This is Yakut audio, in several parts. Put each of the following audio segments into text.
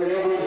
Thank you.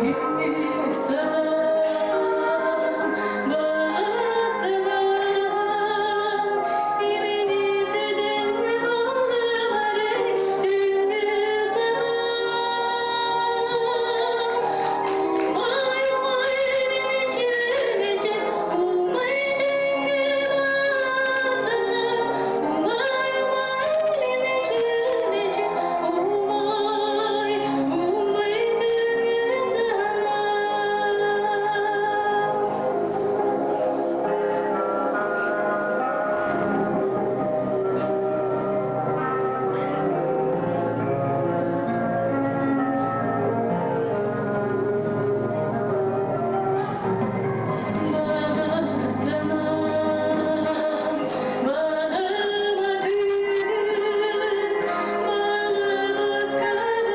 Түүҥҥү санаам, баҕа санаам, имини сүтэн хаалымарый түүҥҥү санаам. Умай, умай, мин умай түүҥҥү баҕа санаам, умай, умай, мин умай, умай түүҥҥү санаам. Баҕа санаам, балабакка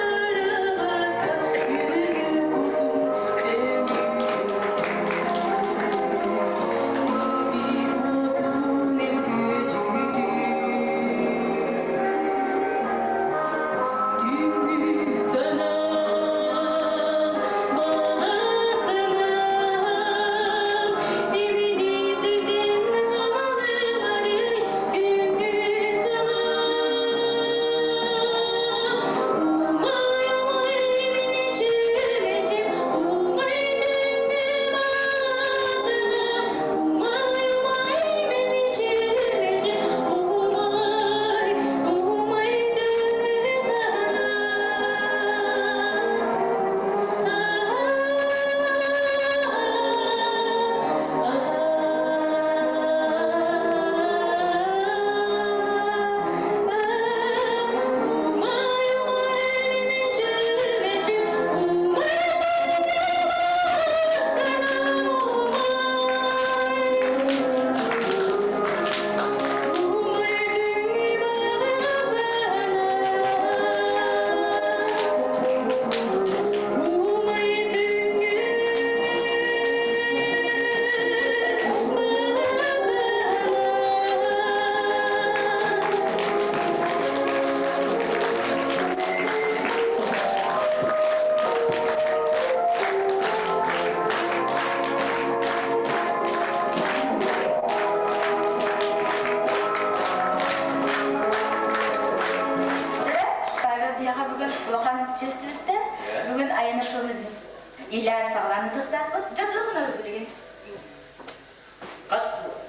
барабакка, күнү кутум, сэмии кутун, сэмии кутун эргүчүтүн. Түҥҥү санаам, баҕа санаам, имини сүтэн хаалымарый түҥҥү санаам. Умай, умай, мини чүмэчим, умай түҥҥү баҕа санаам, умай, умай, мини чүмэчим, умай, умай түҥҥү санаам. Умай түҥҥү Дьэ, Павел биһиэхэ бүгүн улахан честь түстэ. Бүгүн айана шоуну біз илээн саҕалаан ытыктаахпыт. Дьэ, туох билигин? Хас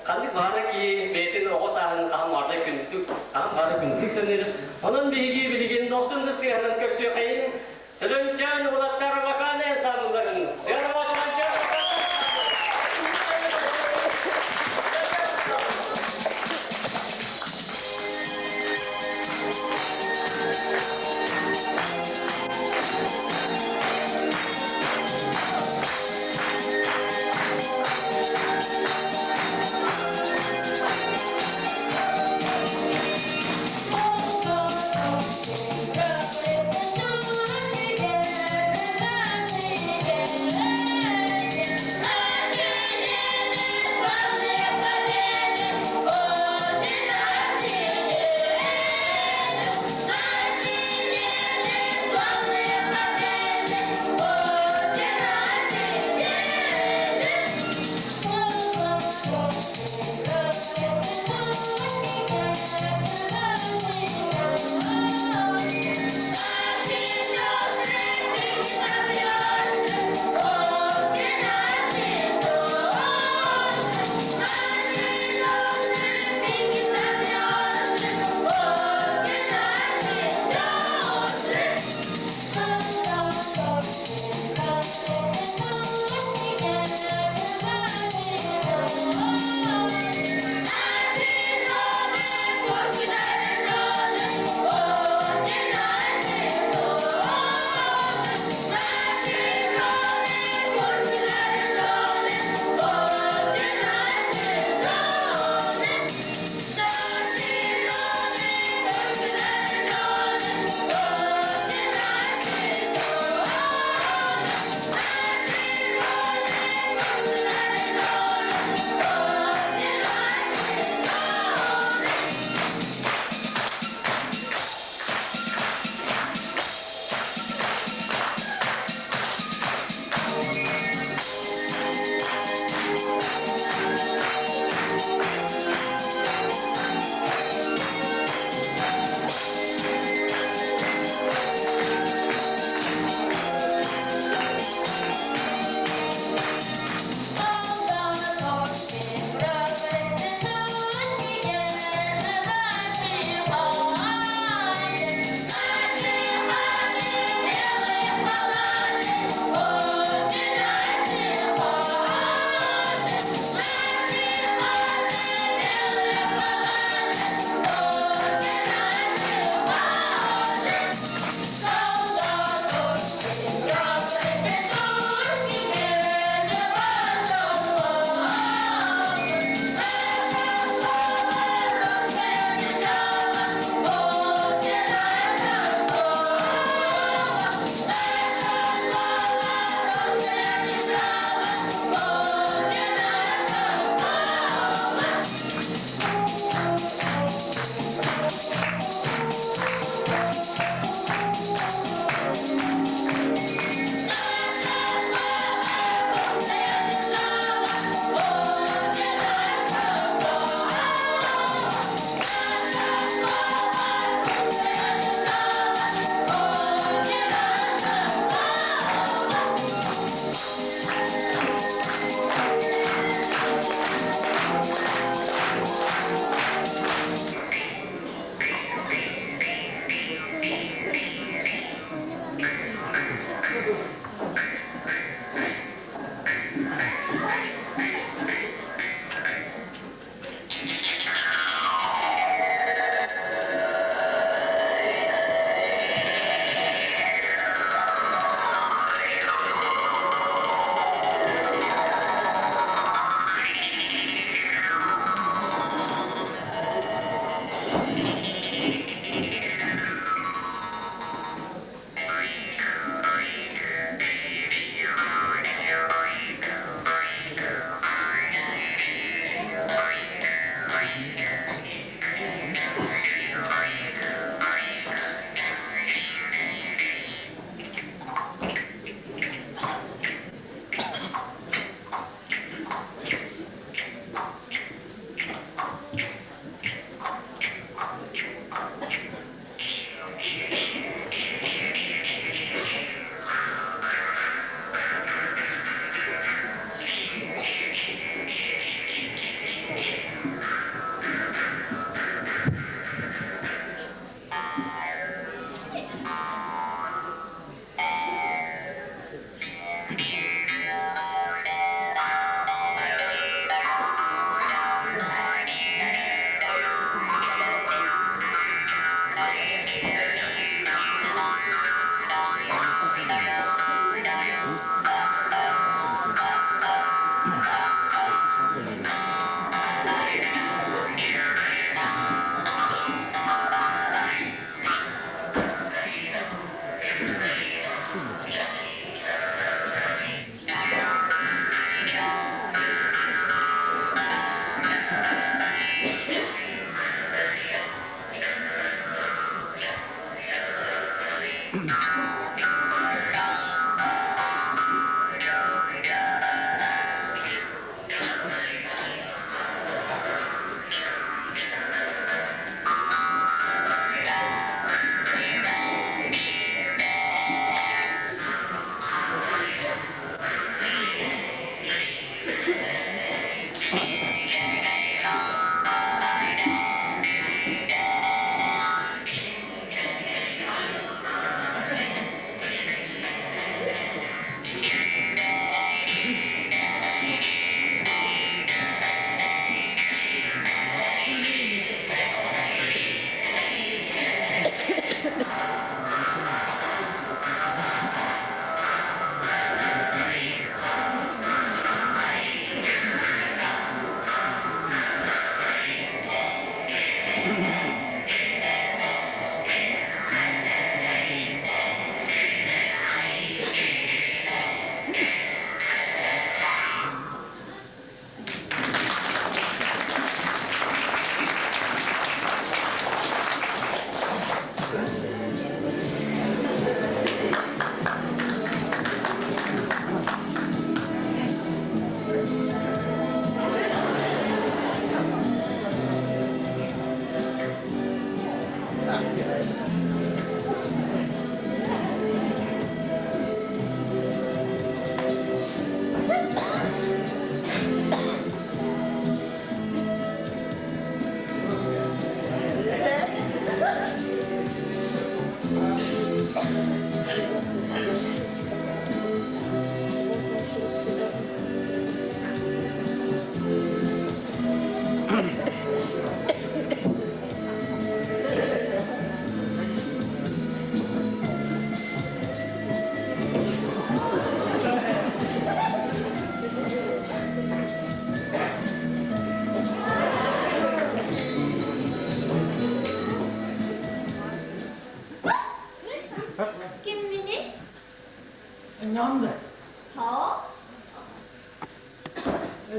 ханнык баара ки бэйэтин оҕо сааһын хаһан баардай күндүтүк, хаһан баара күндүтүк саныыр. Онон биһиги билигин дохсун тыһынан көрсүөхайын Чөлөнчөн уолаттар вокальнай ансамблларын Сыанова Чөлөнчөн. Thank you.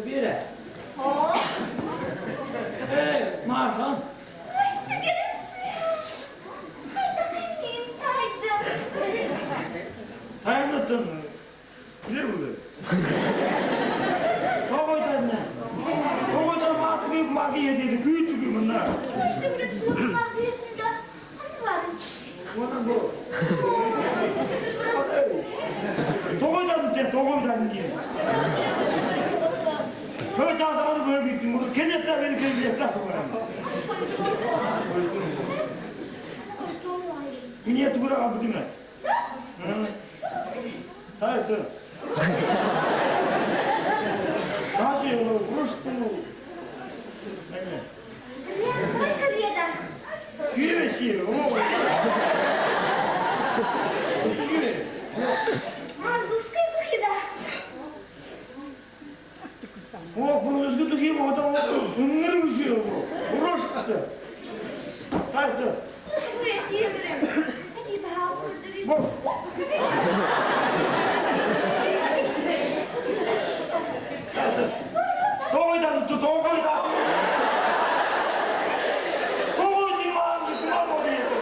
Биэрэ. Эй, Маша. Ой, сэгэрим Хайдах эмиин тайдым. Тайнатын билер булыр. Тоҕойданна. Тоҕойдан маатыгы магия dedi күүтүгү мына. Ой, сэгэрим суох мардыйытында ханны барын? Ona bu. Тоҕойдан те тоҕойдан diye. Köy sağsamadı böyle gittim. Bu kenetler beni köyler bu. Niye tugura aldı değil mi? Hayır, dur. Nasıl yolu? Rus bunu. Ne? Yürü ki, o. Siz yürü. Французская духи, да. О, французская духи, o da ünlü bir şey bu. Rus tuttu. Hayır, dur. Bu. Тоғайдан, тоғайдан. Тоғайдан маған күмар болды еді.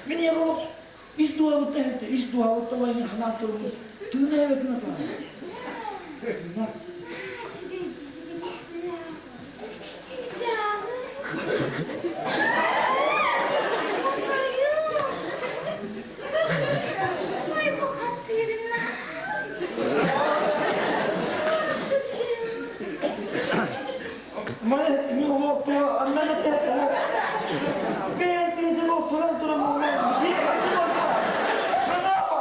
Мин яго ис дуа бутта хепте, ис дуа бутта вай ханан туру. Тына эбе кына тана. Тына. Мана ми оло то амена те то. Бен тин о туран туран о ши. Хана па.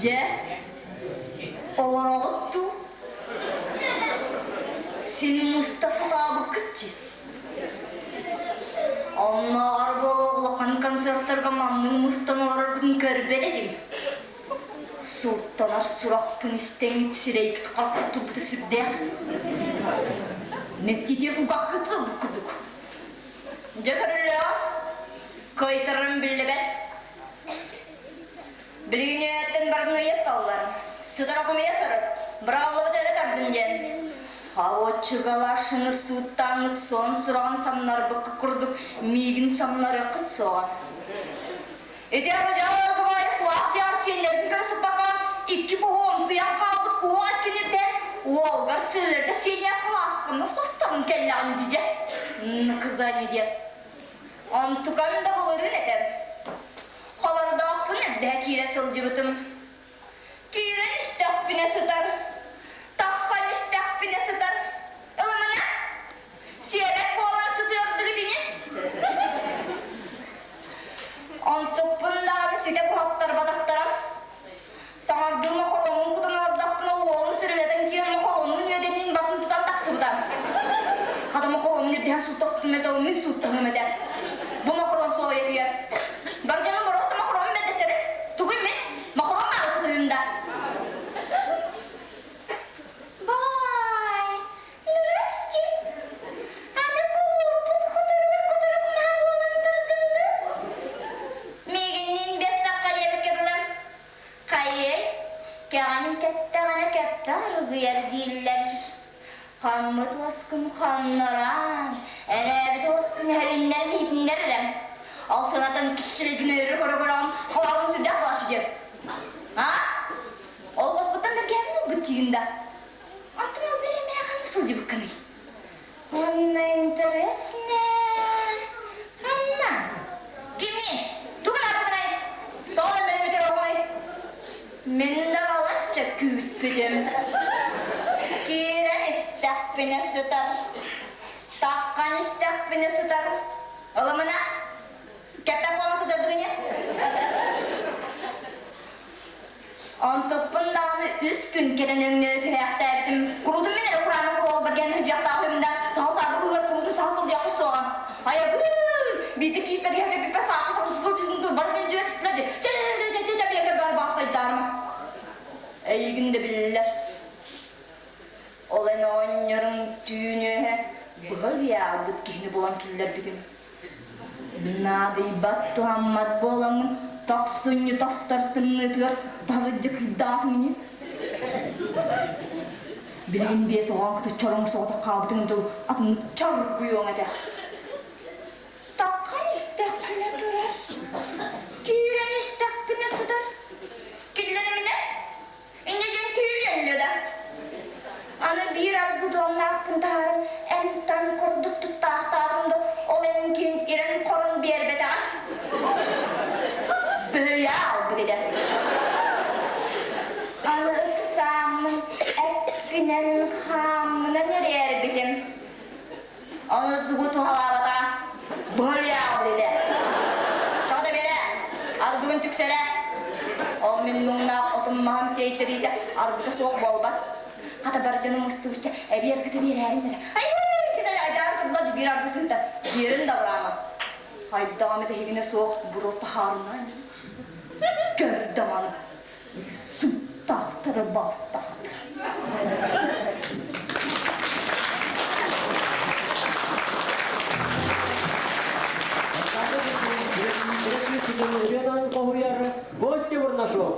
Дьэ, олороҕут дуу? Син муста сатаабыккыт дии. Оннооҕор буола улахан концертарга маннык мустан олороргутун көрбөт этим. Сууттанар сурахпын истэҥҥит сирэйгит хараххыт турбута сүрдээх. Мэктиэтигэр кулгааххыт ылбыт курдук. Дьэ көрүллүөҕэ, кыайтарарым биллибэт. Билигин үөһэттэн бардын ыйысталлар, сытара-хомуйа сырыт, быраҕыллыбыт өрө тардын диэн. Холуочугалашыны сууттааҥҥыт суон сураҕын самнарбыкка курдук миигин самнарыаххыт суоҕа. Ити арыдьаал аргыбаайа сылаас диэҕэр сиэннэрин көрө сыппакка икки боһуом тыйан хаалбыт куһаҕан кинирдэн уолгар сыалларда сиэннээх сылаасканна состорун кэллэҕин дидэ наказание диэн. Онтукан да былырыын этэ. Хобордоохпун эрдэ киирэ сылдьыбытым. Киирэн истэхпинэ сытар, таххан истэхпинэ сытар. Ылымына, сиэрэк буолан сытыардыгыт ини. Онтукпун даҕаны ситэ буһаттарбатахтара. Саҥардыы мохоруомун кутан олордохпуна уолум сүрүлэтэн киирэн мохоруонун үөдэнин батын тутан тахсыбыта. Хата мохоруонун ирдэһэн сууттаспытым этэ, мин сууттаһыам этэ. Бу мохоруон суоҕа ийэтигэр. Бар дьонум боруоста мохоруон бэрдэттэрин. Тугуй мин? Мохоруон баары кутуһум да. Бай, Нұрашчы, аны кулууппут кутуруга кутурук маһа буолан турдун дуу? Миигинниин бэс сахха диэбиккэ дылы. Хайыай, кэҕэн кэттэҕинэ кэппэх уругуйар дииллэр. Хаммыт уоскун хоннорон, эрээбит уоскун өһөлүннэр иһитиннэр эрэ. Ол санатан киччилигин өрө көрө-көрөҕүн халаабын сүрдээх буолааччы диэн. А? Ол уоспуттан бэргэһэбин ылбыт дьигин да. Онтон ол бириэмэҕэ ханна сылдьыбыккыный? Онно интересно. Ханна? Кимний? Тугун аатыгынай? Тоҕо да бүтэр оҕолой? Мин да балачча күүппүтүм. Киирэн истэхпинэ сытар, таххан истэхпинэ сытар. Ылымына, кэппэх буола сытардыгыне? Онтукпун даҕаны үс күн кэлэн өҥнөрө түһээхтээбитим. Куруутун мин эрэ кураанах оруолбар кэлэн сылдьыахтаах да, саха саады быһыгар куруутун саха сылдьыахха суоҕа. Айабын! Биирдэ кииспэр иһэ кэлбиппэр саакка сахалыскай бизин бар мен дьүөт сытла ди. Чэ чэ чэ чэ чэ биэкэр бар баасайдаарым. Эйигин да биллэр. Ол эн оҕонньоруҥ түүн үөһэ быһа үлүйэ киһини булан киллэрбитим. Наадыйбат, туһаммат буолаҥҥын тохсунньу тостор тымныытыгар таһырдьа кыйдаатыҥ ини. Билигин биэс оҕоҥ кытта чороҥ соҕотох хаалбытыҥ дыл атыннык чоргуйуоҥ этэ. Таххан истэхпинэ турар, киирэн истэхпинэ сытар. Киллэриминэ Инньэ диэн түүл да. Аны биир аргыдуомнаахпын таһааран эн-тан курдук туттаахтаатым да ол эҥкин ирэн-хорон биэрбэтэҕэ. Бөйө албыт этэ. Аны ыксааммын эппинэн-хааммынан эрээрбитим. Аны тугу туһалаабата бөйө албыт этэ. Тоҕо да биэрэ, аргыбын түксэрэ. Ол мин муҥнаах отум-маһым тиэйтэриитэ аргыта суох буолбат. Хата бар дьону мустубучча эбии аргыта биэрээрин эрэ. Ай айдаан турла биир аргы сыыта биэрин да быраама. Хайдаҕым этэһигинэ суох буруо таһаарына көрдө маны. Сыттаахтара бастаахтар. Гости Бурнашов.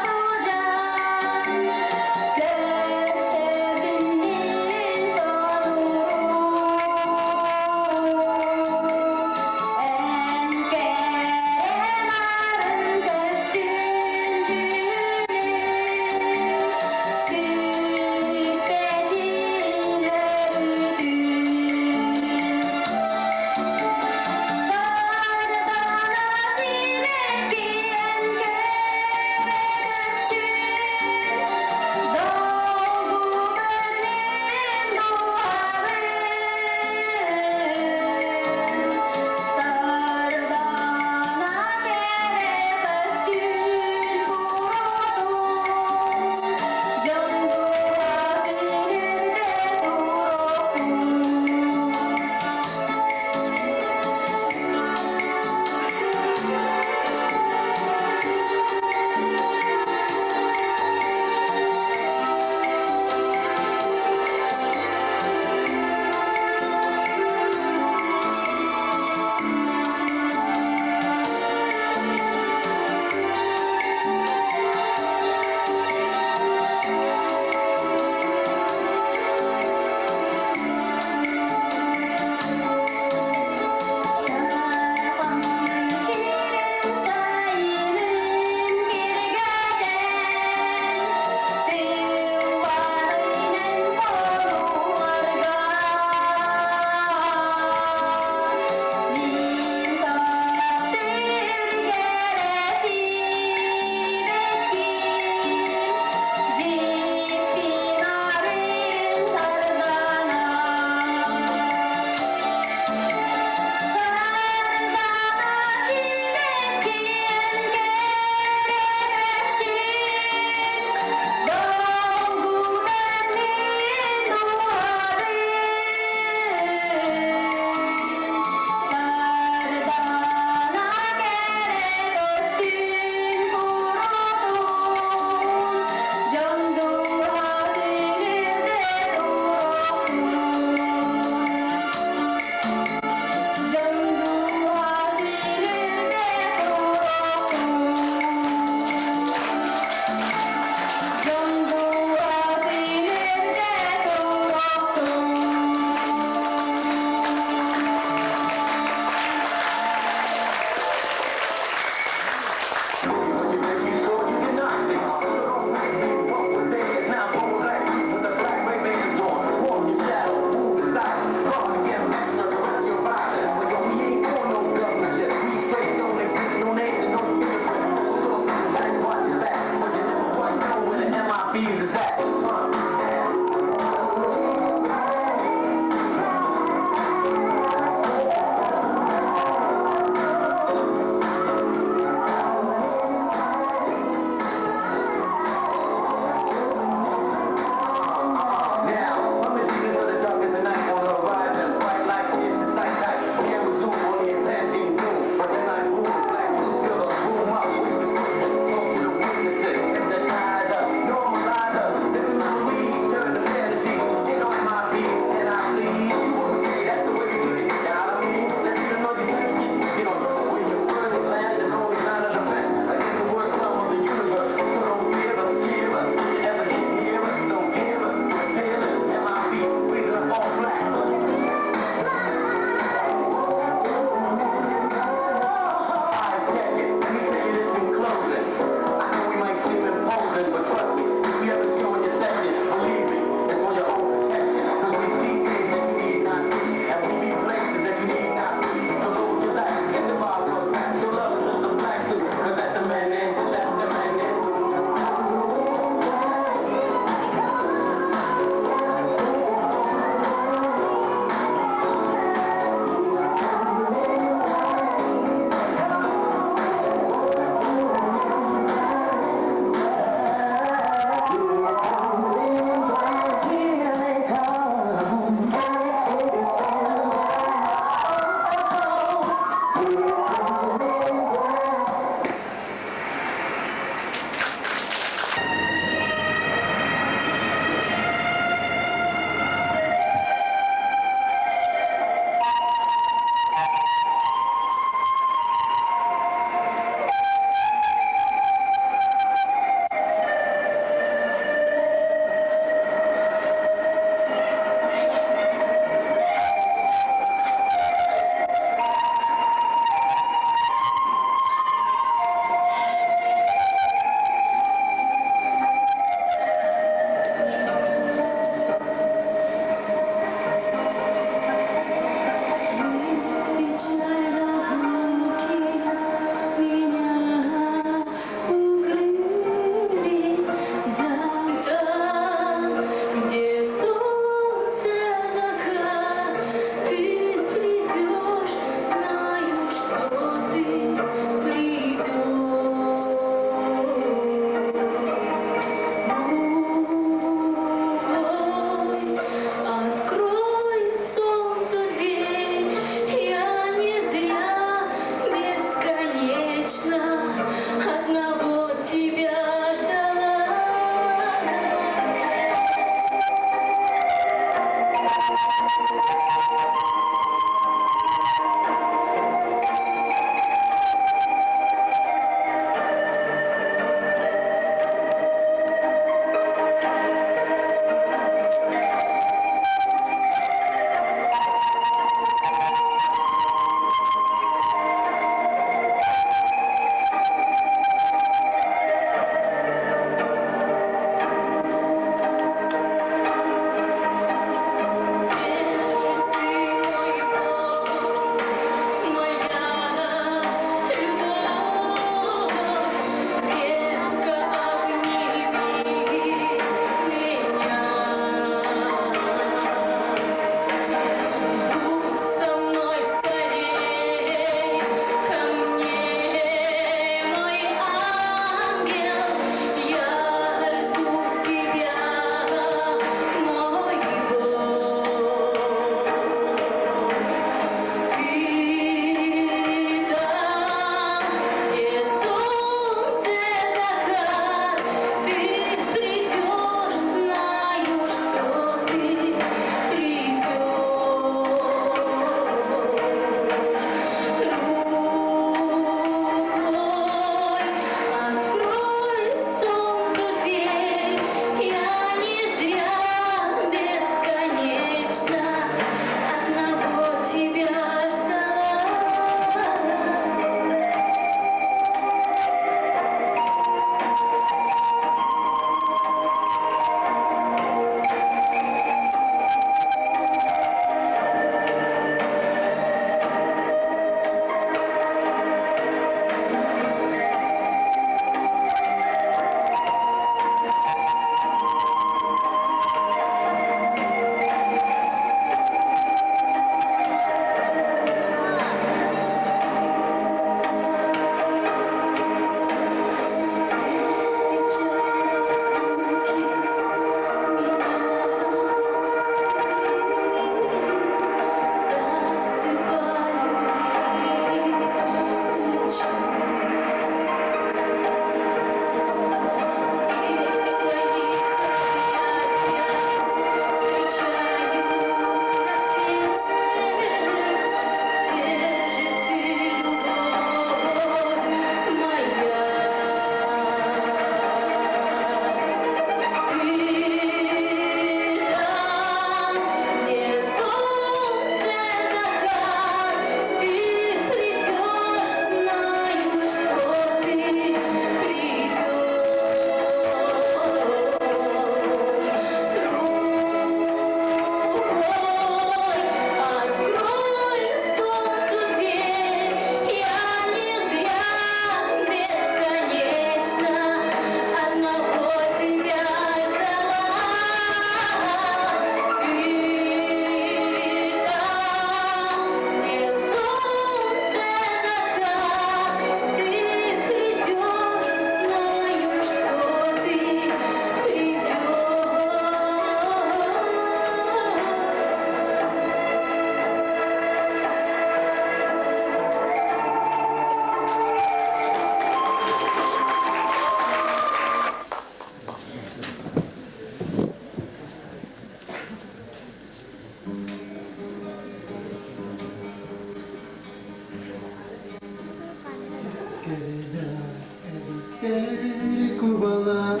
Кэтэр кубалар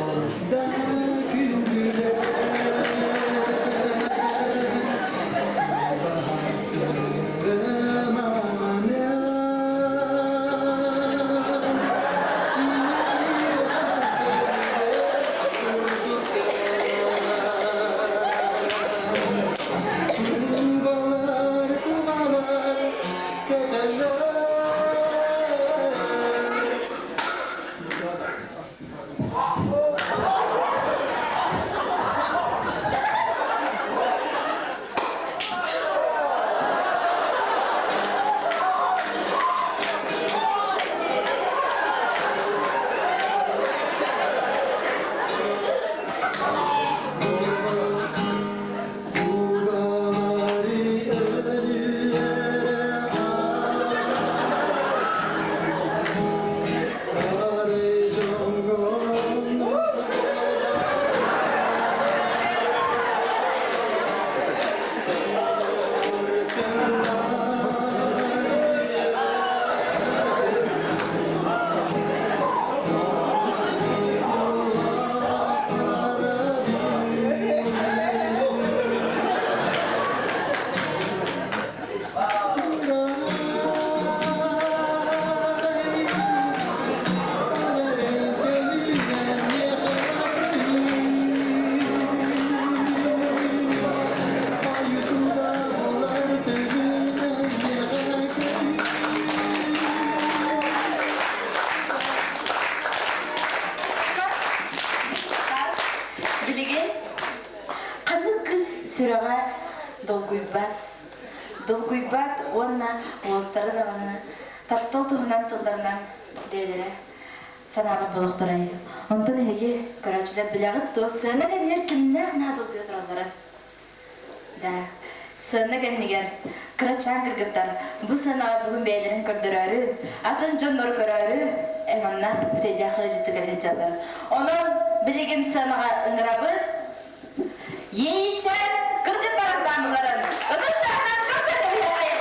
Олус да күндүлэр Кубалар, кубалар, кэтэллэр. Кубалары өлүөрэ арай дьоҥҥо Билигин ханнык кыз сүрэҕэ долгуйбат, долгуйбат уонна уолтары даҕаны таптал туһунан тылларынан бэйэлэрэ санаабат болохторай. Онтон эһиги көрөөччүлэр билэҕит дуо, сыана кэннигэр кимнээх наһаа долгуйа туралларын? Да, сыана кэннигэр кырачаан кыргыттар бу сыанаҕа бүгүн бэйэлэрин көрдөрөөрү, атын дьоннору көрөөрү манна бүтэйдээх ыалдьыты кэлэ сылдьаллар. Онон билигин сыанаҕа ыҥырабыт Иэйичээн кыргыттар ансаамбылларын ытыс таһынан көрсөн кэбиһиэххэйиҥ!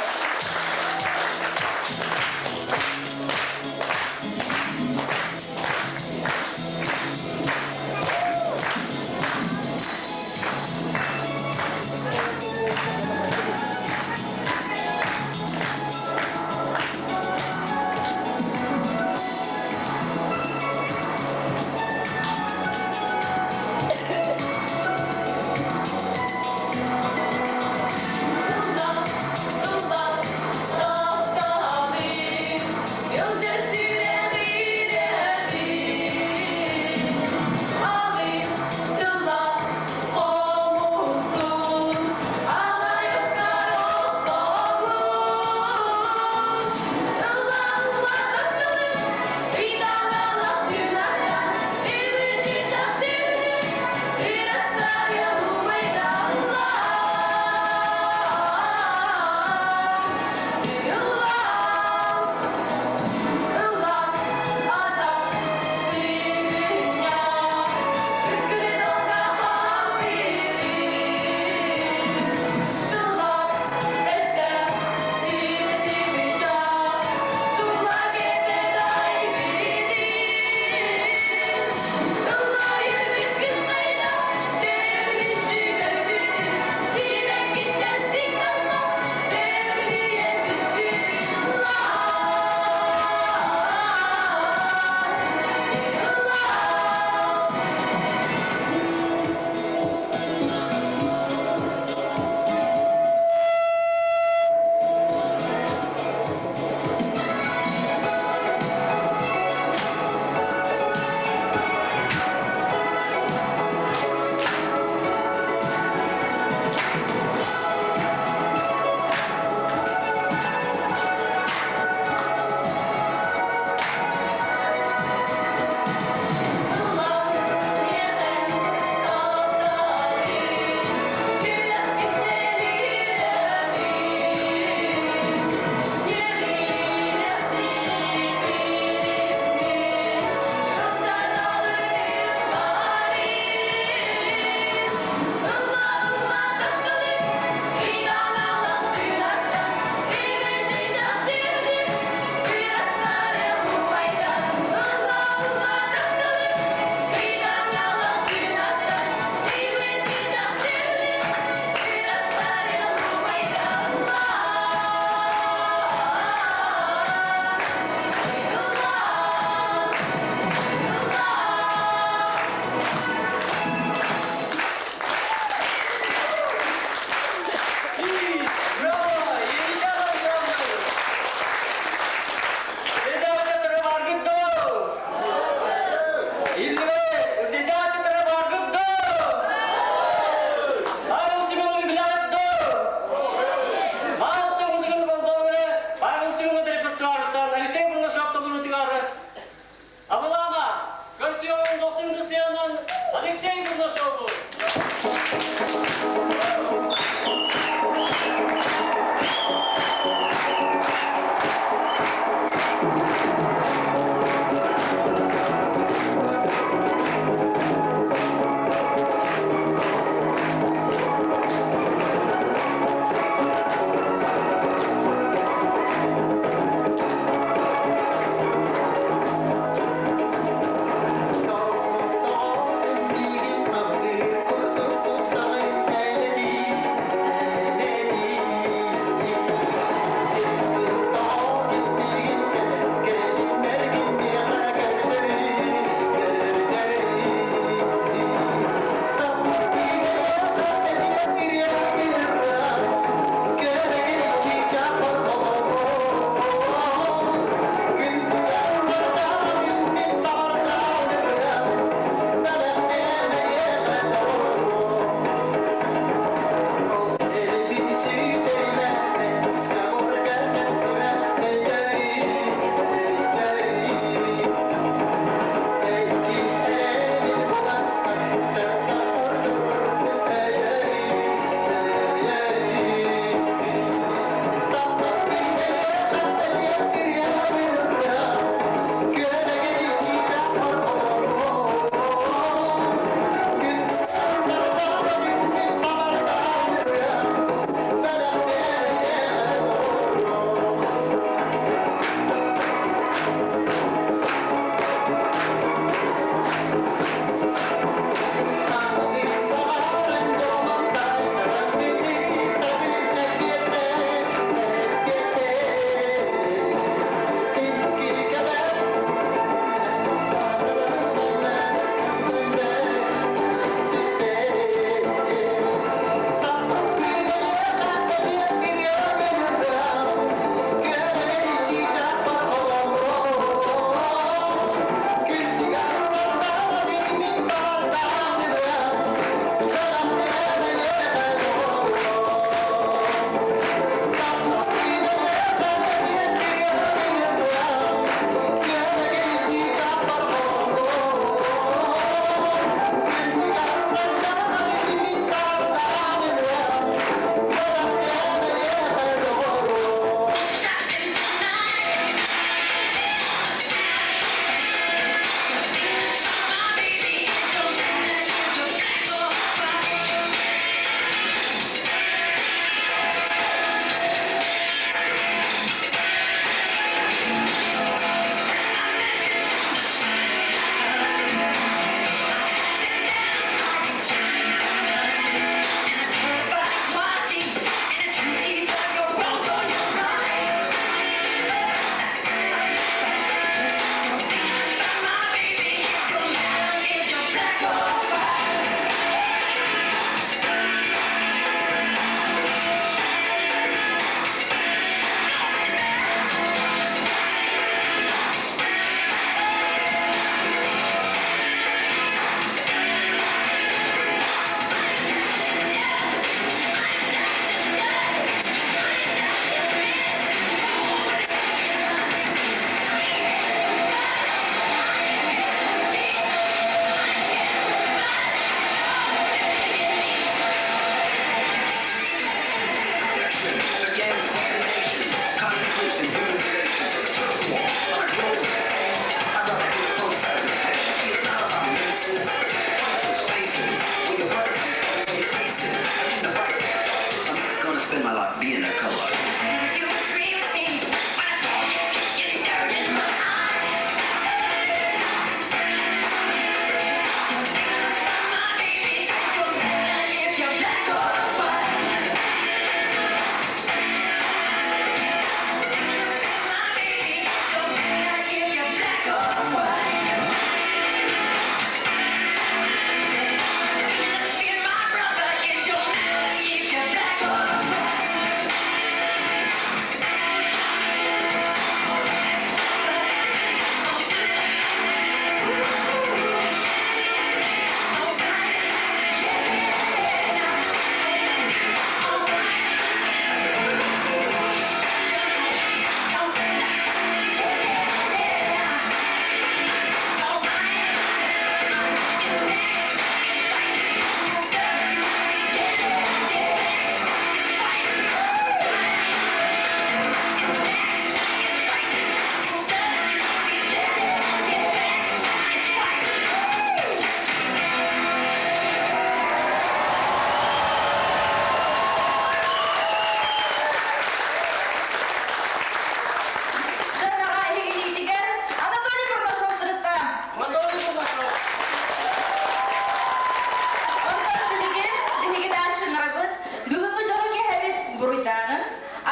буруйдааҕын,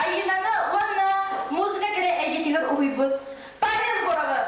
Айыынаны уонна музыка кэрэ эйгэтигэр уһуйбут Павел Егоровы!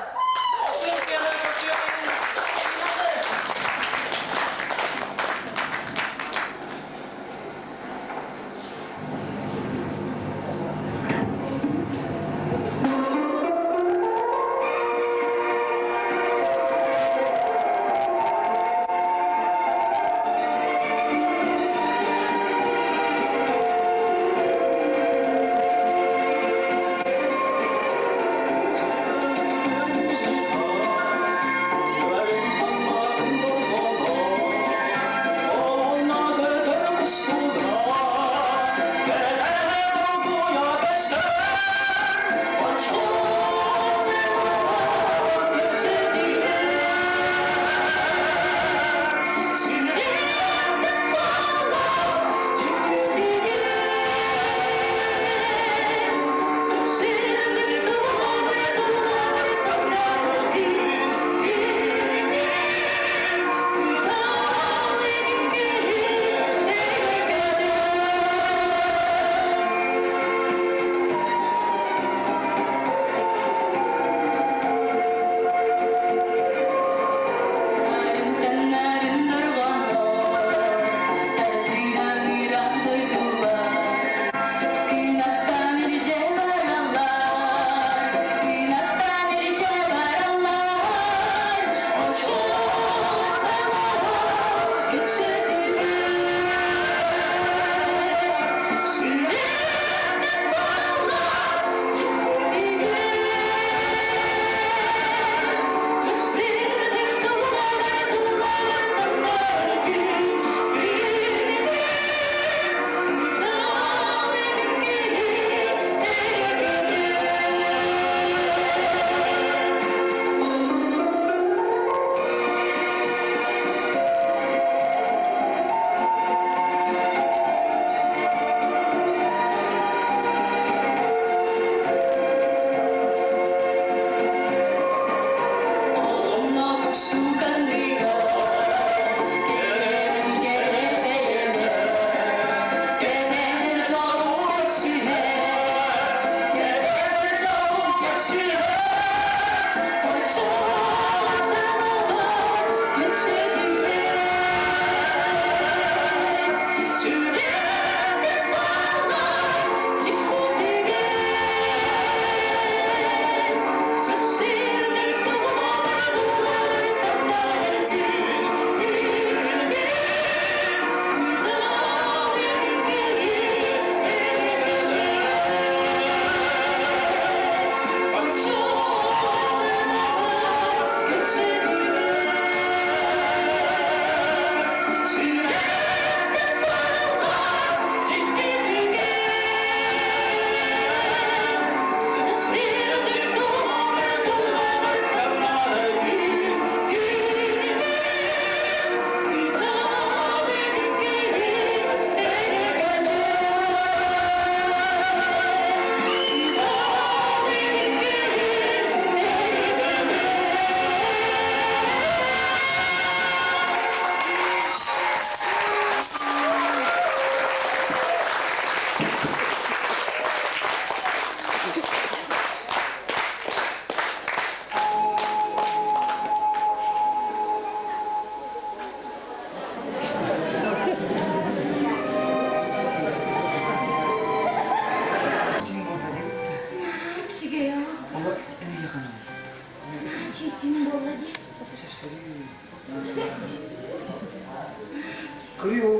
Кырыйыл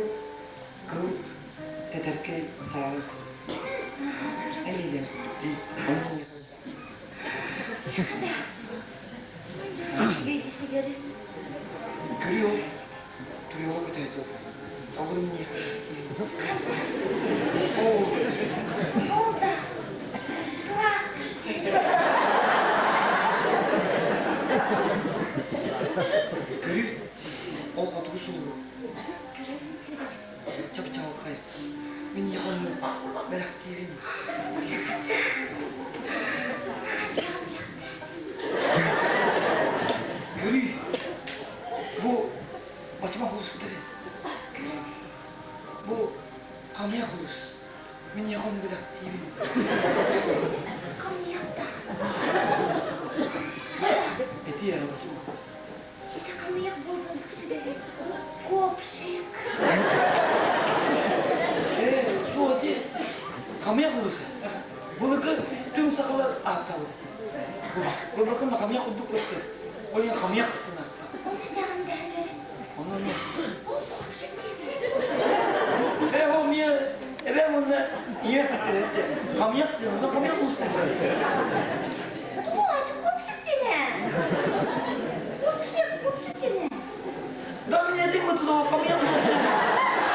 кыл тэтэркэй сааҕы Эн дии Кырыйыл туйала көтөөтө Олорум Ол Ол да тураахтар Көрү ол хотугу сулуһу Көрөбүн сирэри. Чап-чаҕылхай. Мин ийэҕэ бэлэхтиибин. Көрүй, бу бачыма хулустары. Бу хамыйа хулус. Мин эйиэхэ ону бэлэхтиибин. Хамыйахта. Ити эрэ басылык. Ити хамыйах буолбатах сидэри. Копшик. Ээ, суох ити хамыйах улуса. Былыргы түҥ сахалар ааттабыт. Көрбөккүн да хамыйах курдук көстөр. Ол иһин хамыйах диэн ааттар. Оны этэҕин даҕаны. Ону ону. Ол копшик диэни. Ээ, ол миэ эбээм уонна ийэм эппиттэрэ этэ. Хамыйах диэн, онно хамыйах улус буолла. О, это копшик диэн. Копшик, копшик диэн. Да мне этим вот туда хамыйах улус буолла.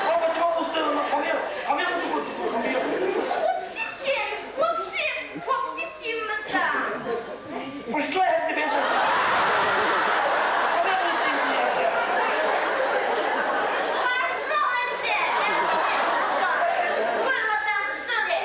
А почему устарына хамыйах, хамыйах туку хамыйах. Копшик диэн, копшик, копшик диэн да. Пошла я тебе пошла. Хамыйах улус Пошел ты! Было там, что ли?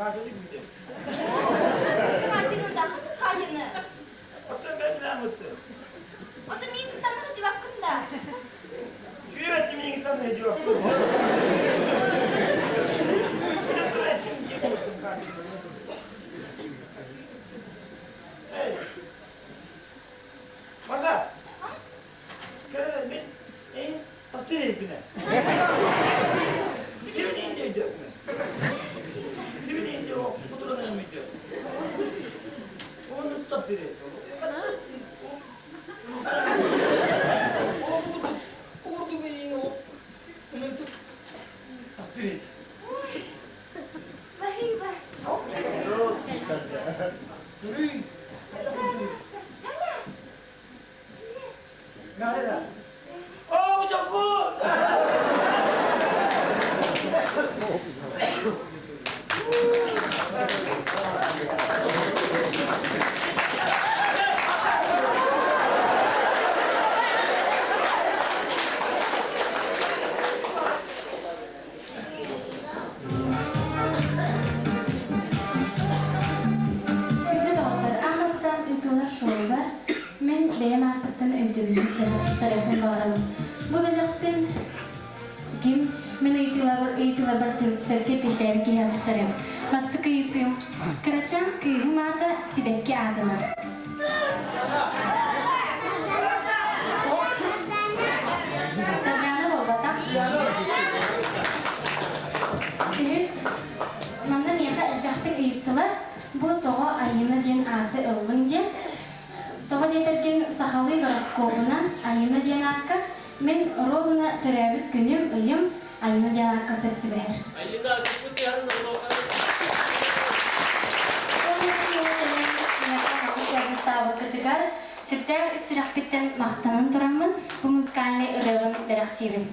Катяны күүтэр. Катяны да, ханнык Катяны? Оттон мен билэммиттим. Оттон миин кытта сылдьыбаккын да. Сүүрэтти миин кытта сылдьыбаккын. Эй, Маша, кэлэр мин эйин таптыыр эйбинэ. Ким инде өйдөкмүн? Ким инде о кутуран өйдөк? Оны таптыыр. О бу курдук мин о ынырдык таптыыр. Спасибо. Көрүй. Наара. О, бу Күндү доҕоттор, аан бастаан ыытыллар шоуга мин бэйэм ааппыттан өйдөбүнньүк туттарыахпын баҕарабын. Бу бэлэхпин ким мин ыйытыыларбар сөпкө эппиэттээбит киһиэхэ туттарыам. Бастакы ыйытыым. Кырачаан кыыһым аата сибэкки аатынан. Сардаана буолбатах. Үһүс, манна миэхэ элбэхтик ыйыттылар, бу тоҕо Айыына диэн ааты ыллыҥ диэн. Тоҕо диэтэргин сахалыы гороскобунан Айыына диэн аакка мин ровно төрөөбүт күнүм, ыйым Айыына диэн аакка сөп түбэһэр. Айыына күппүт тыаһын Миэхэ маннык ыалдьыттаабыккытыгар сүрдээх ис сүрэхпиттэн махтанан тураммын бу музыкальнай ырыабын бэлэхтиибин.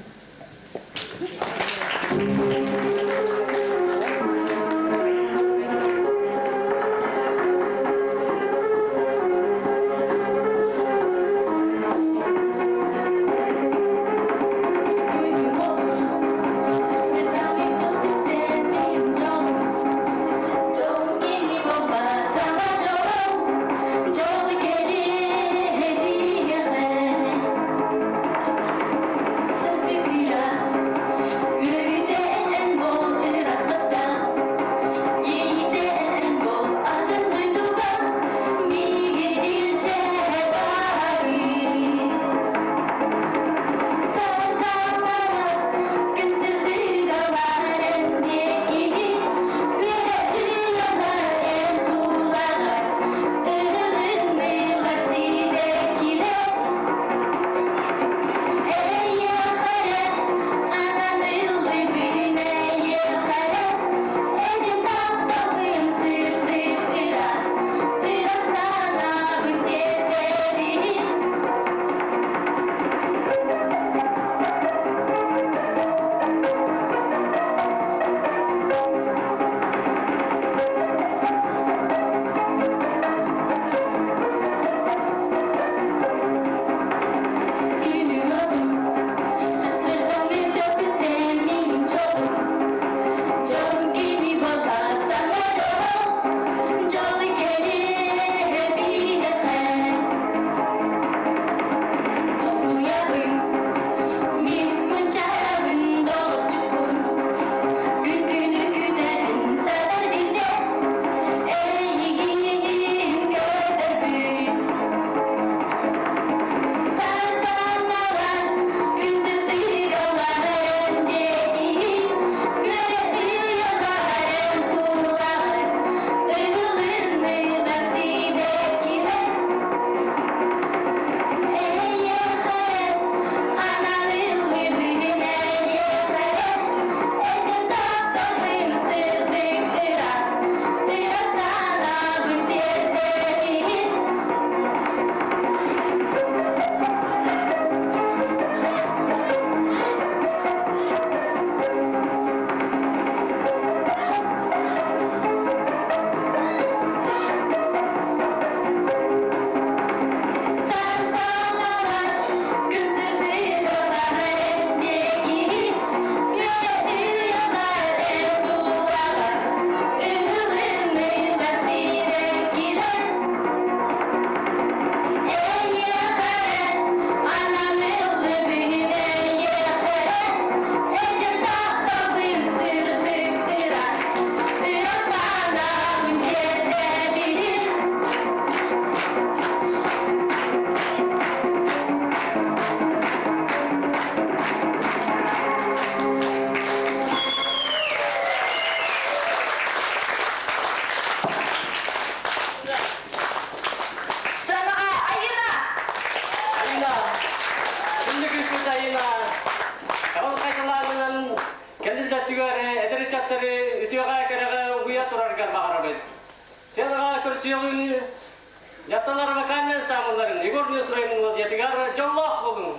баҕарабыт. Сыанаҕа көрсүөҕүҥ дьахталлар вокальнай ансамблларын Егор Неустроев мелодиятыгар дьоллоох буолуҥ!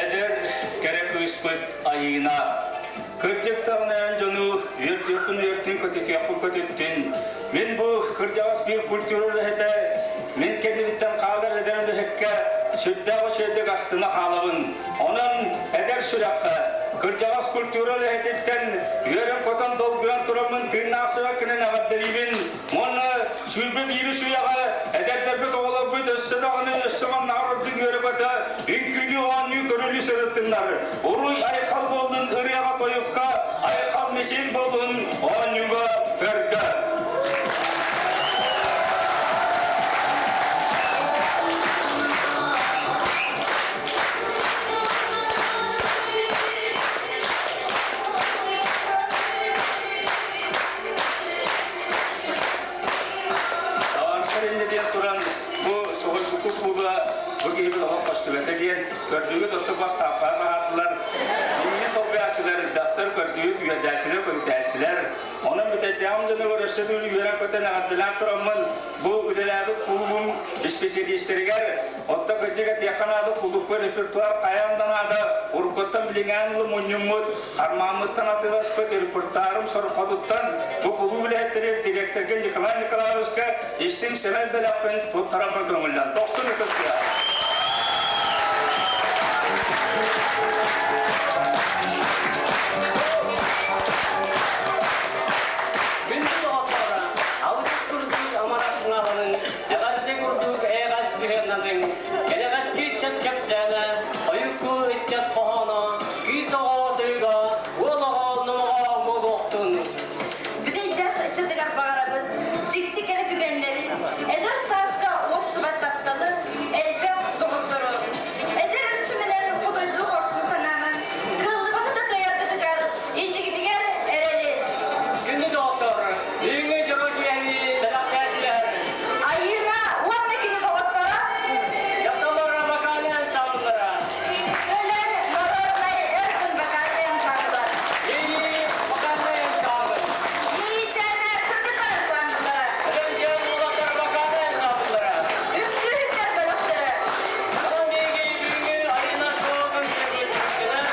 Эдэр кэрэ кыыспыт Айыына кырдьыктаҕына эн дьону үөрдүөххүн үөртүн көтүтүөххүн көтүттүн. Мин бу кырдьаҕас биир культура үлэһитэ мин кэннибиттэн хаалар эдэр үлэһиккэ сүрдээх үчүгэйдик астына хаалабын. Онон эдэр сүрэххэ кырдьаҕас культура үлэһититтэн үөрэн-көтөн долгуйан тураммын тыыннаах сыбаккынан эҕэрдэлиибин уонна 21 үйэҕэ эдэрдэрбит оҕолорбут өссө даҕаны өссө маннаҕар ордук үөрэ-көтө үҥкүүлүү оонньуу көрүлүү сырыттыннар. Уруй айхал буоллун ырыаҕа тойукка, айхал мисиил буоллун оонньууга көргө. Аарсар иннэ диэн туран бу соһуйбукку куула бу киһибит оһох көстүбэтэ диэн көрдүүгүт оттук бастааппаҕа таһаардылар. Биһиги солбуйааччылар элбэхтэр, көрдүүгүт үөрдээччилэр, көтүтээччилэр. Онон бүтэйдээҕим дьонугар өссө төгүл үөрэн-көтөн эҕэрдэлээн тураммын бу үлэлээбит кулуубум исписэлиистэригэр отто кырдьык этиэххэ наада кулуупка репертуар хайаан да наада. уруккуттан билиҥээн ылы мунньуммут, хармааммыттан атыыласпыт репертуарым сорҕотуттан бу кулууп үлэһиттэригэр дириэктэргэ Николай Николаевичка истиҥ сэмэй бэлэхпин туттарарга көҥүллэн дохсун ытыс тыаһа. Күндү доҕотторо, алгыс курдук амарах сыҥааҕының, эҕэрдэ курдук эйэҕэс сыһыаннаныҥ, кэнэҕэски ыччат кэпсээнэ, ойуку ыччат хоһооно, кыыс оҕо тыыга, уол оҕо номоҕо буолуохтун. Бүтэйдээх ыччатыгар баҕарабыт дьикти кэрэ түгэннэри, эдэр сааска уостубат тапталы, элбэх доҕоттору. Эдэр эрчиминэн хотойдуу хорсун санаанан кыаллыбаты да кыайаргытыгар, иннигитигэр эрэли. Күндү доҕоттор, бүгүҥҥү дьоро киэһэни бэлэхтээтилэр. Айыына уонна кини доҕотторо Дьахталлар вокальнай ансамбллара. Төлөн народнай эр дьон вокальнай ансамбла. Иэйии вокальнай ансамбль. Иэйиичээнэ кыргыттар ансамбллара. Эдэрчээн уолаттар вокальнай ансамбллара. Үҥкүүһүттэр бөлөхтөрө. Онон биһиги бүгүҥҥү Айыына шоу концерпытынан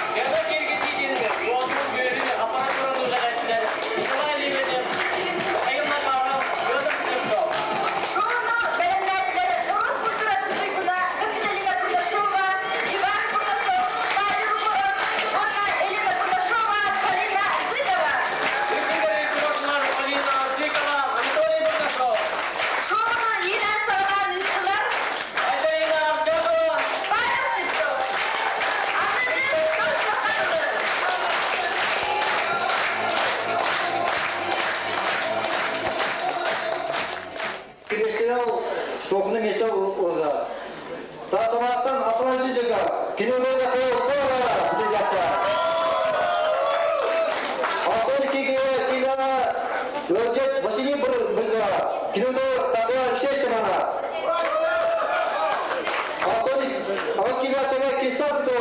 сцена киэргэтиитин уотун күөлүн аппаратураны үлэлэттилэр Николай Лебедев, Михаил Макаров, Федор Слепцов. Шоуну бэлэмнээтилэр норуот культуратын туйгуна Капиталина Бурнашова, Иван Бурнашов, Павел Егоров уонна Елена Бурнашова, Полина Зыкова. Үҥкүүлэри туруордулар Полина Зыкова, Анатолий Бурнашов. Шоуну иилээн саҕалаан ыыттылар Айталина Арчакова, Павел Слепцов. Аныгы көрсүөххэ дылы. Кириэскэлээх тохуна места оза. Таатамааттан Афанасий Жека, кинилэргэ холкора диэхтэ. Алтон иккиге килана Өлжет Василий Бырза, кинилер такла шесть мана. Алтон аус килатага кисапто,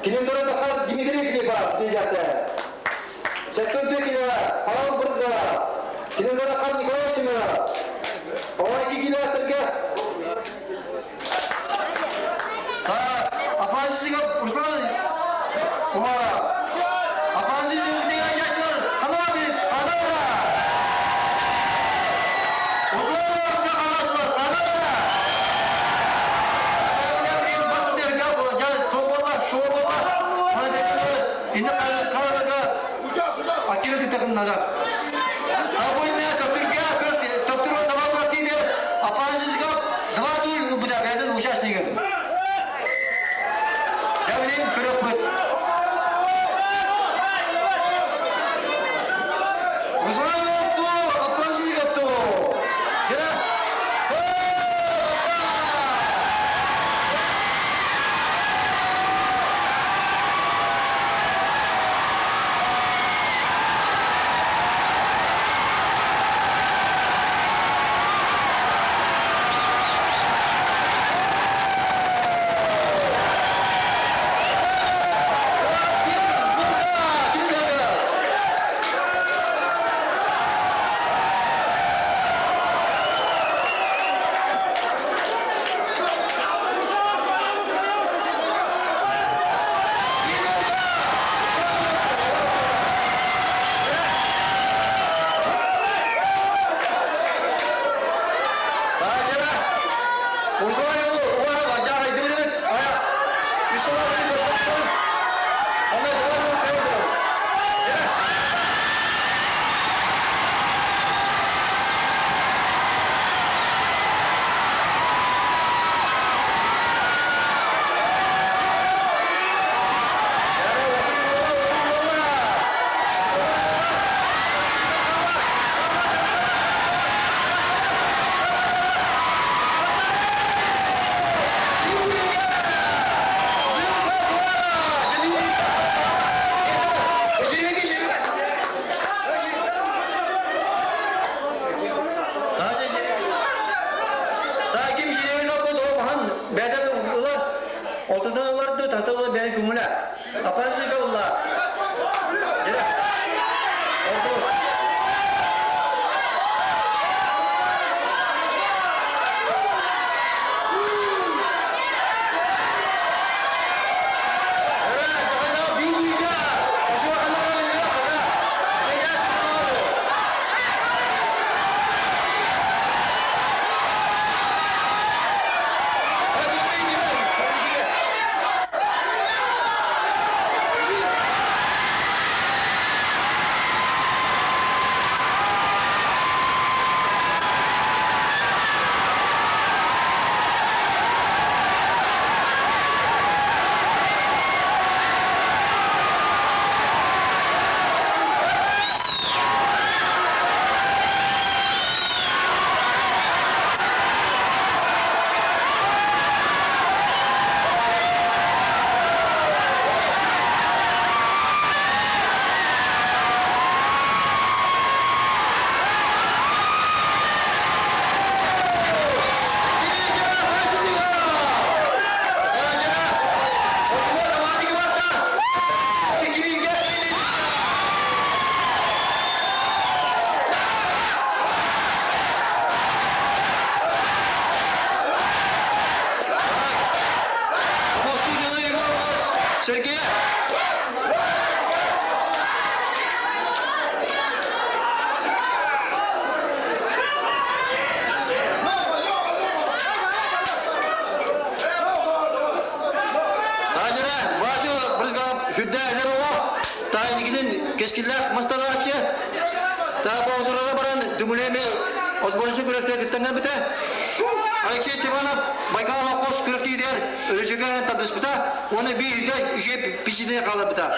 кинилер тахар Дмитрий Филиппов диэхтэ. Сәттен пекиле Павел Бырза, кинилер тахар Николай Семенов. 12 километрге Афанасий Руслан Умара. Афанасий деген жастар канады, канада. Руслан канасылар, канада. Басты дерге, тополар, шополар. Мына дерге, инне канадага ачыры такыннара. Абойна төктүргә, төктүр давай тиде. Афанасий два тур буда бәден участнигы. Дәвлин көрөк Руслан то, Афанасий то. Жара. мастарааччы. Та боотурара баран дүҥүлүөмэ отборчу күрэхтэ кыттан битэ. Алексей Степанов Байкал хос күрэхтиирэр өрүсүгэ тардыспыта уонна биирдэ үчүгэй писине хаалбыта.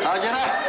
Ажара.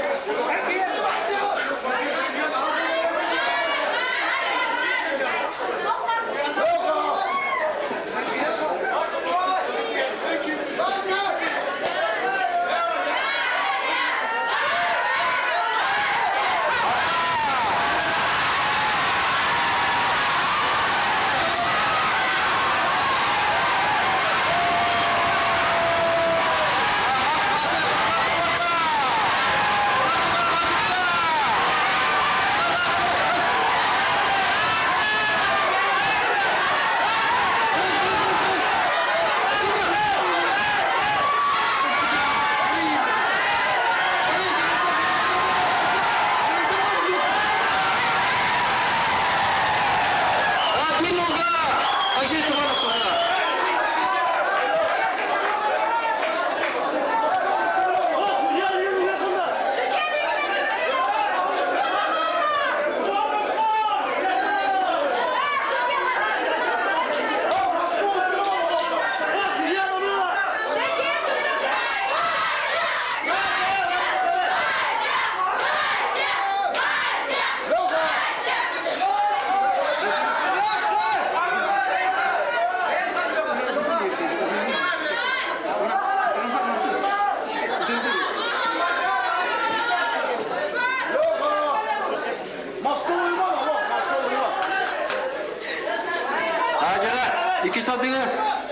Иккис тардыгы,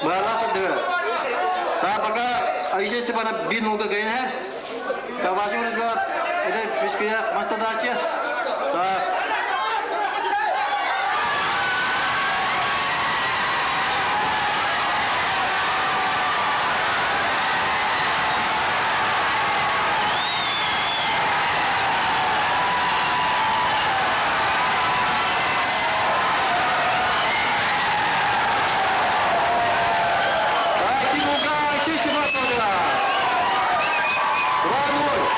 баарлаах тардыгы. Та пока Алексей Степанов бир нулга кайын Табасы Брызгалов, это Пиския мастадачы. Так. Алексей Степанов. 2-0.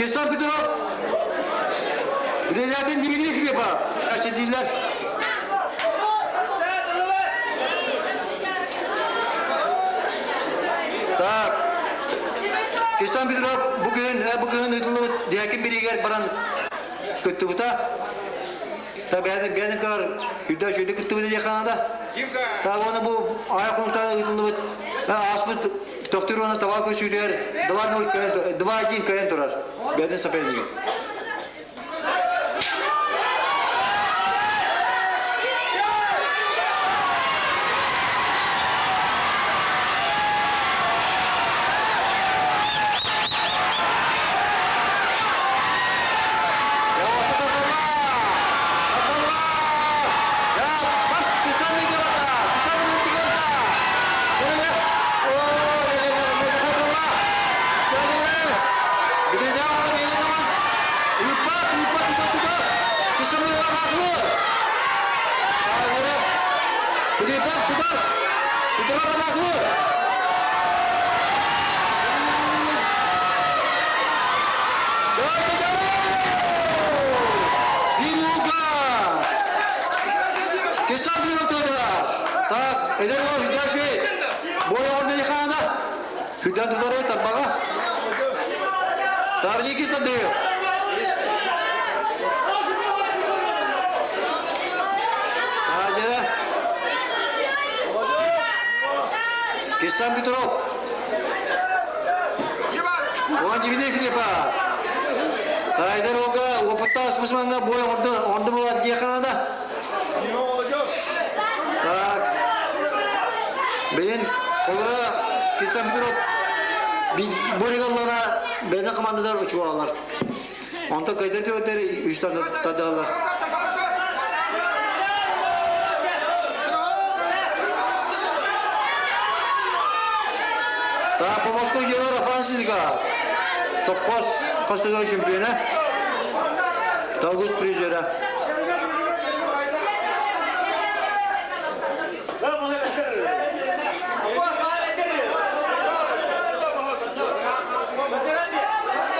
Кесан Петров, Релядин Дмитрий Хлеба, Ашедилер. Так, Кесан Петров бүгүн ыытыллыбыт диэки биригер баран кыттыбыта. Та бэйэтин бэйэтин кар үрдэ шөйдө кыттыбыта диэханада. Та оны бу аяк конуктара ыытыллыбыт ааспыт тохтур оны таба көчүлер 2-0 2-1 кыайан турар. Бэйэтин соперниги. Так, эдер ол хүдәши. Бой орны хана. Хүдән тудары тарбага. Таржикис тады. Тажы. Кисан Петров. Уон Дмитрий Филиппов. Айдар Ога опыттаах спортсменга бой орду орду буолар диэххэ наада. Так. Билин холура Кисан Петров бу регионлара бэйэ командадар учуалар. Онто кайдар түбэтер үс тадалар. Так, по Москве Егор Афанасьевич Сопкос хастыгы чемпиона. Талгус призера.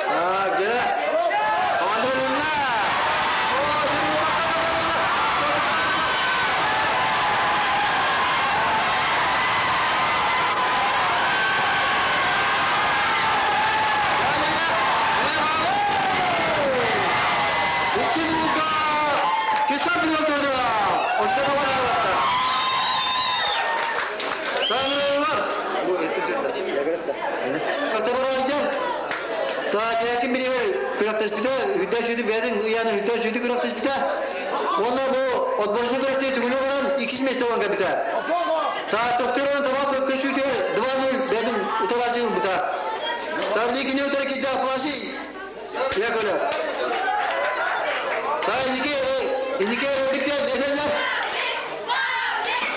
Так, дьэ. Команда Иккис ууга Киса пилотура Оскар Таҥырылар. Та ким билер күрэхтэспитэ, үрдэ сүдү бэйэтин ыйааны үрдэ сүдү күрэхтэспитэ. Уонна бу отборочный күрэхтэ түгүнү баран иккис месте болан кэлбитэ. Та тохторон табак көсүүтэ 2-0 бэйэтин утараачы ылбыта. Та лигини утары кидде Афанасий Яковлев. Та иники иники эдикте эденлер.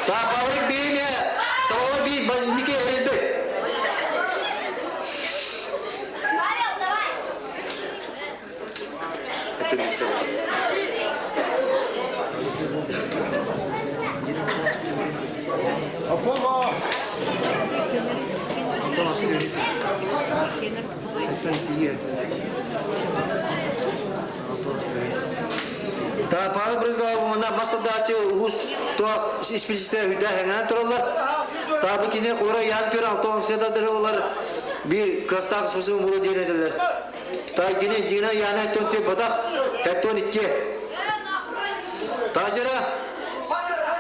Та Павлик бейме табала бей иники эрелди. Павел, давай! Та Павел Брызгалов мына мастардаачы улус то исписте хүдә хәңән туралар. Та бу кине кура ян көр алтон седа олар бир кыртак сусу мулу диенеделер. Та кине дина яна тонте бадак хәттон икке. Та жара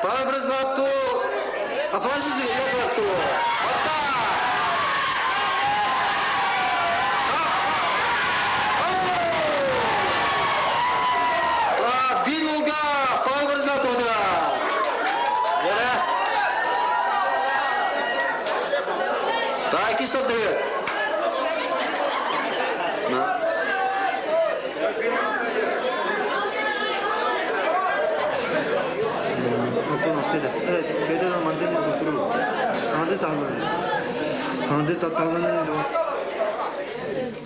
Павел Брызгалов ту Афанасий Яковлев ту. Атта! Бир улга Павел Брызгалов тууда. Жара. Та иккис тотты. На. Антон астеда. Evet, beden mandı ne oturur. Mandı tahlan. Mandı tahlan ne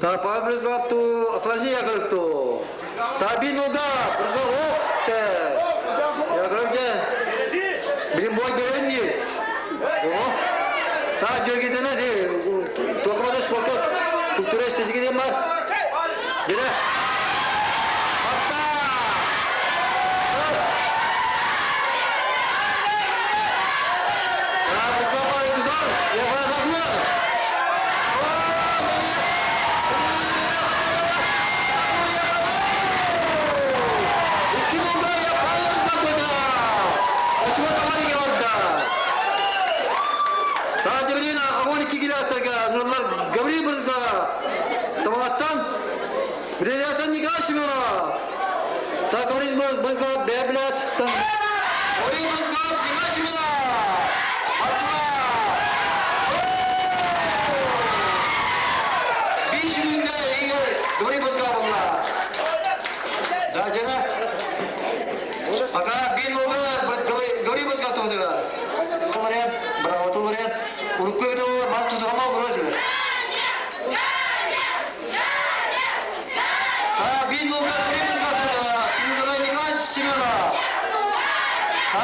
Та Павел Брызгалов ту Афанасий Яковлев ту. Та бир улга Брызгалов оп те. Яковлев же. Билим бой берен не. О. Та жөргедене де токмада спорт культура эстетики деген бар. Дере. Атта! Та Мустафа Эдудар, Яковлев Икки улга Павел Очума тамары барда. Та Джабрина огонь кигилатага Нурлар Гаврил Брызга. Тамагаттан Бриллиантан Николай Семенова. Та Гаврил Брызга Беблят. Ой Брызга Николай Семенова. Атла! Биш күнгө эгер Гаврил Брызга болла. Да жана. Пока бир улга Гаврил Брызга тууда. Олар браво толор. Урукку бит мал тудума олор дилер. А бир улга Гаврил Брызга тууда. Пилдора Николай Семенова. А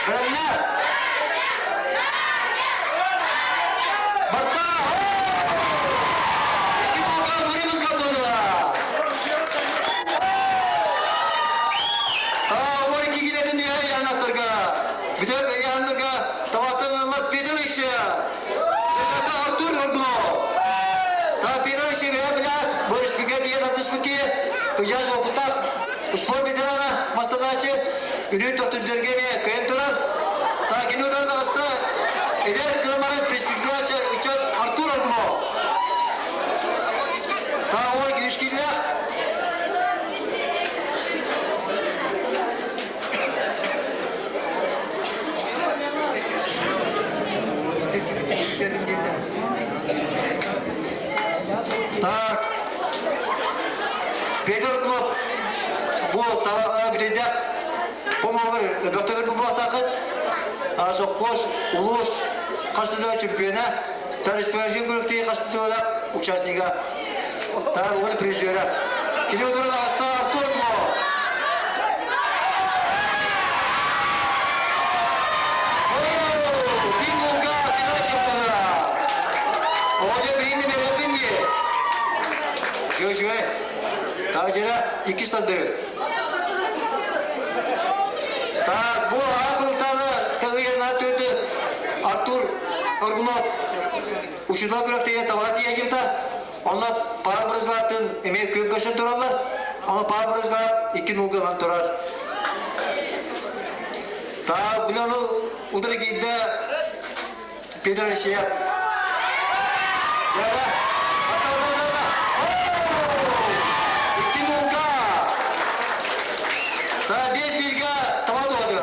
Бремнер. Барта! Икки улга Гаврил Брызга тууда. А олар кигилерин я янаттырга. Бүтөк янаттырга табаттанлар Петр Ильич. Это Артур Горбунов. Та Петр Ильич бля Борис Пигет я татышмыки. Кыжаш опытак. Спорт ветерана мастадачы. Үнү тоттүргеме кыйын турар. Та кинудан аста Эдер кылмарын перспектива Доктор буолбатаххыт. Сопхуос улуус хастыда чемпиона, республиканский күрэхтэһии хастыда участнига, тар уон призера. Кини утары таҕыста Артур Тло. Бинголга финал чемпиона. Оҕо биһинни берепин дии. Үчүгэй, үчүгэй. Таажара иккис тандыы. Так, бу аҕа кылтаана тагыйана төрдү Артур Аргунов учуутал күрэхтэһиигэ табаҕа тиийэ Онно пара бырызлаатын эмиэ күн көсөн тураллар. Онно пара бырызлаат икки нуулга турар. Так, били ону утары киирдэ Петр Алексеев. Да-да. Да-да-да-да. Икки нуулга. Да, бес бирге таба doğdu.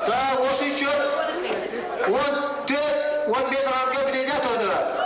Да, осы счет 14, 15 арга биледе doğdu.